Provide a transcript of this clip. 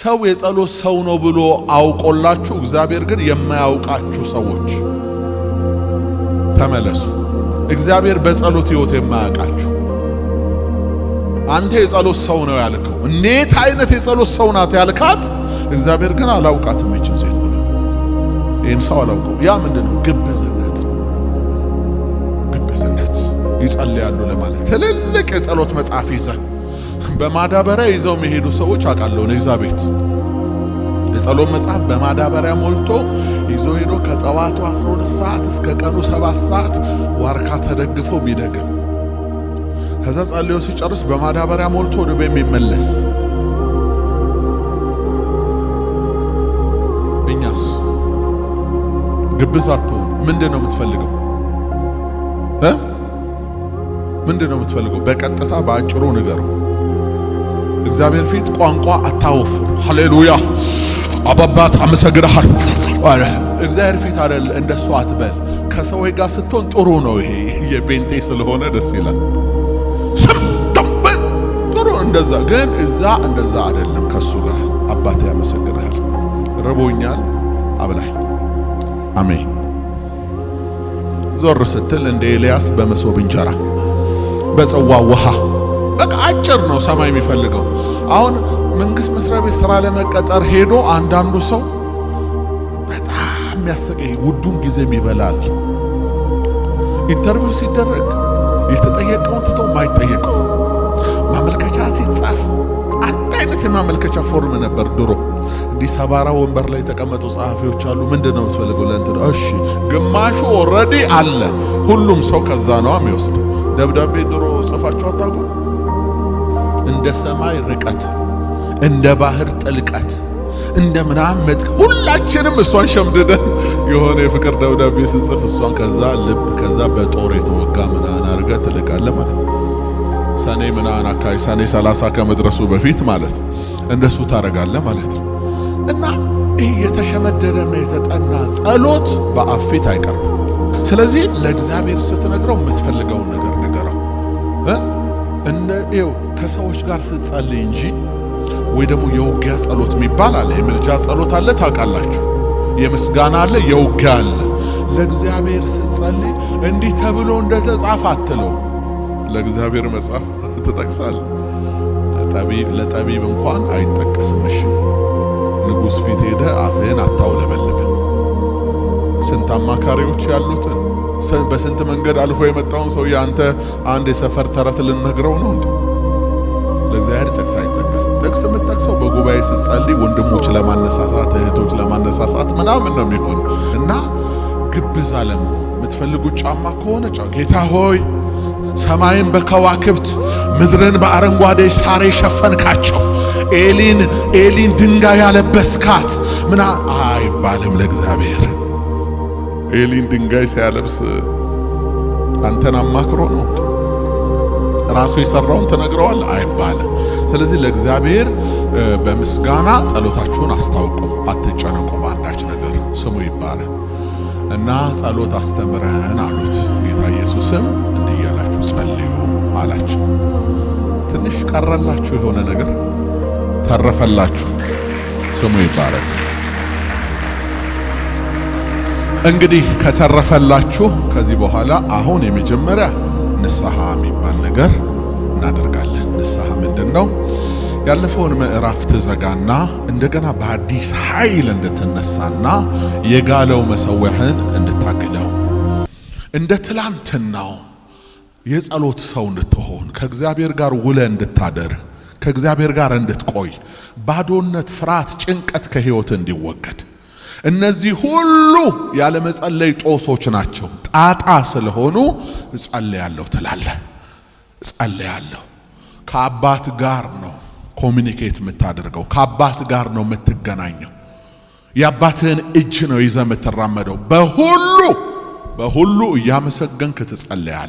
ሰው የጸሎት ሰው ነው ብሎ አውቆላችሁ፣ እግዚአብሔር ግን የማያውቃችሁ ሰዎች ተመለሱ። እግዚአብሔር በጸሎት ሕይወት የማያውቃችሁ፣ አንተ የጸሎት ሰው ነው ያልከው፣ እንዴት አይነት የጸሎት ሰው ናት ያልካት፣ እግዚአብሔር ግን አላውቃትም ይችን ሴት ብሎ፣ ይህን ሰው አላውቀው። ያ ምንድን ነው? ግብዝነት ነው። ግብዝነት። ይጸልያሉ ለማለት ትልልቅ የጸሎት መጽሐፍ ይዘህ በማዳበሪያ ይዘው የሚሄዱ ሰዎች አውቃለሁ። እኔ እዛ ቤት የጸሎት መጽሐፍ በማዳበሪያ ሞልቶ ይዞ ሄዶ ከጠዋቱ 12 ሰዓት እስከ ቀኑ 7 ሰዓት ዋርካ ተደግፎ ቢደግም፣ ከዛ ጸልዮ ሲጨርስ በማዳበሪያ ሞልቶ ወደ ቤት የሚመለስ። እኛስ ግብዝ አትሆን። ምንድን ነው የምትፈልገው እ ምንድን ነው የምትፈልገው? በቀጥታ በአጭሩ ንገረው። እግዚአብሔር ፊት ቋንቋ አታወፍር። ሃሌሉያ አባባት አመሰግንሃለሁ። እግዚአብሔር ፊት አይደል፣ እንደሱ አትበል። ከሰው ጋር ስትሆን ጥሩ ነው። ይሄ የጴንጤ ስለሆነ ደስ ይላል። ጥሩ እንደዛ፣ ግን እዛ እንደዛ አይደለም። ከሱ ጋር አባቴ ያመሰግንሃል፣ ርቦኛል፣ አብላኝ። አሜን። ዞር ስትል እንደ ኤልያስ በመሶብ እንጀራ በጽዋ ውሃ፣ በቃ አጭር ነው ሰማይ የሚፈልገው። አሁን መንግስት መስሪያ ቤት ስራ ለመቀጠር ሄዶ አንዳንዱ ሰው በጣም የሚያሰቀኝ ውዱን ጊዜም ይበላል። Interview ሲደረግ የተጠየቀውን ትቶ ማይጠየቀው፣ ማመልከቻ ሲጻፍ አንድ አይነት የማመልከቻ ፎርም ነበር ድሮ። እንዲህ ሰባራ ወንበር ላይ የተቀመጡ ጸሐፊዎች አሉ። ምንድን ነው የምትፈልገው? ለእንትን እሺ፣ ግማሹ already አለ። ሁሉም ሰው ከዛ ነው የሚወስደው። ደብዳቤ ድሮ ጽፋችሁ አታውቁም? እንደ ሰማይ ርቀት፣ እንደ ባህር ጥልቀት፣ እንደ ምናምን መጥቅ፣ ሁላችንም እሷን ሸምድደን የሆነ የፍቅር ደብዳቤ ስንጽፍ እሷን ከዛ ልብ ከዛ በጦር የተወጋ ምናምን አድርገህ ትልካለህ ማለት ነው። ሰኔ ምናምን አካባቢ፣ ሰኔ 30 ከመድረሱ በፊት ማለት ነው። እንደሱ ታደርጋለህ ማለት ነው። እና ይህ የተሸመደደና የተጠና ጸሎት በአፍ ፊት አይቀርብም። ስለዚህ ለእግዚአብሔር ስትነግረው የምትፈልገውን ነገር ንገረው። እነ ይኸው ከሰዎች ጋር ስትጸልይ እንጂ ወይ ደግሞ የውጊያ ጸሎት የሚባል አለ፣ የምልጃ ጸሎት አለ፣ ታውቃላችሁ። የምስጋና አለ፣ የውጊያ አለ። ለእግዚአብሔር ስትጸልይ እንዲህ ተብሎ እንደተጻፈ አትለው። ለእግዚአብሔር መጽሐፍ ትጠቅሳለህ። ጠቢብ ለጠቢብ እንኳን አይጠቀስም። እሺ፣ ንጉሥ ፊት ሄደህ አፍህን አታውለበልብም። ስንት አማካሪዎች ያሉትን፣ በስንት መንገድ አልፎ የመጣውን ሰውዬ አንተ አንድ የሰፈር ተረት ልነግረው ነው እንዴ? ለእግዚአብሔር ጥቅስ አይጠቀስም። ጥቅስ የምትጠቅሰው በጉባኤ ስትጸልይ ወንድሞች ለማነሳሳት፣ እህቶች ለማነሳሳት ምናምን ነው የሚሆነው። እና ግብዝ አለመሆን፣ የምትፈልጉት ጫማ ከሆነ ጌታ ሆይ፣ ሰማይን በከዋክብት ምድርን በአረንጓዴ ሳር የሸፈንካቸው፣ ኤሊን ኤሊን ድንጋይ ያለበስካት ምና አይባልም ለእግዚአብሔር። ኤሊን ድንጋይ ሲያለብስ አንተን አማክሮ ነው? ራሱ የሰራውን ተነግረዋል አይባልም። ስለዚህ ለእግዚአብሔር በምስጋና ጸሎታችሁን አስታውቁ፣ አትጨነቁ በአንዳች ነገር። ስሙ ይባረክ። እና ጸሎት አስተምረን አሉት። ጌታ ኢየሱስም እንዲህ እያላችሁ ጸልዩ አላቸው። ትንሽ ቀረላችሁ፣ የሆነ ነገር ተረፈላችሁ። ስሙ ይባረክ። እንግዲህ ከተረፈላችሁ ከዚህ በኋላ አሁን የመጀመሪያ ንስሐ የሚባል ነገር እናደርጋለን። ንስሐ ምንድን ነው? ያለፈውን ምዕራፍ ትዘጋና እንደገና በአዲስ ኃይል እንድትነሳና የጋለው መሰዊያህን እንድታግለው፣ እንደ ትላንትናው የጸሎት ሰው እንድትሆን፣ ከእግዚአብሔር ጋር ውለ እንድታደር፣ ከእግዚአብሔር ጋር እንድትቆይ፣ ባዶነት፣ ፍርሃት፣ ጭንቀት ከህይወት እንዲወገድ። እነዚህ ሁሉ ያለመጸለይ ጦሶች ናቸው። ጣጣ ስለሆኑ እጸልያለሁ ትላለህ። እጸልያለሁ። ከአባት ጋር ነው communicate የምታደርገው። ከአባት ጋር ነው የምትገናኘው። የአባትህን እጅ ነው ይዘህ የምትራመደው። በሁሉ በሁሉ እያመሰገንክ ትጸልያለህ።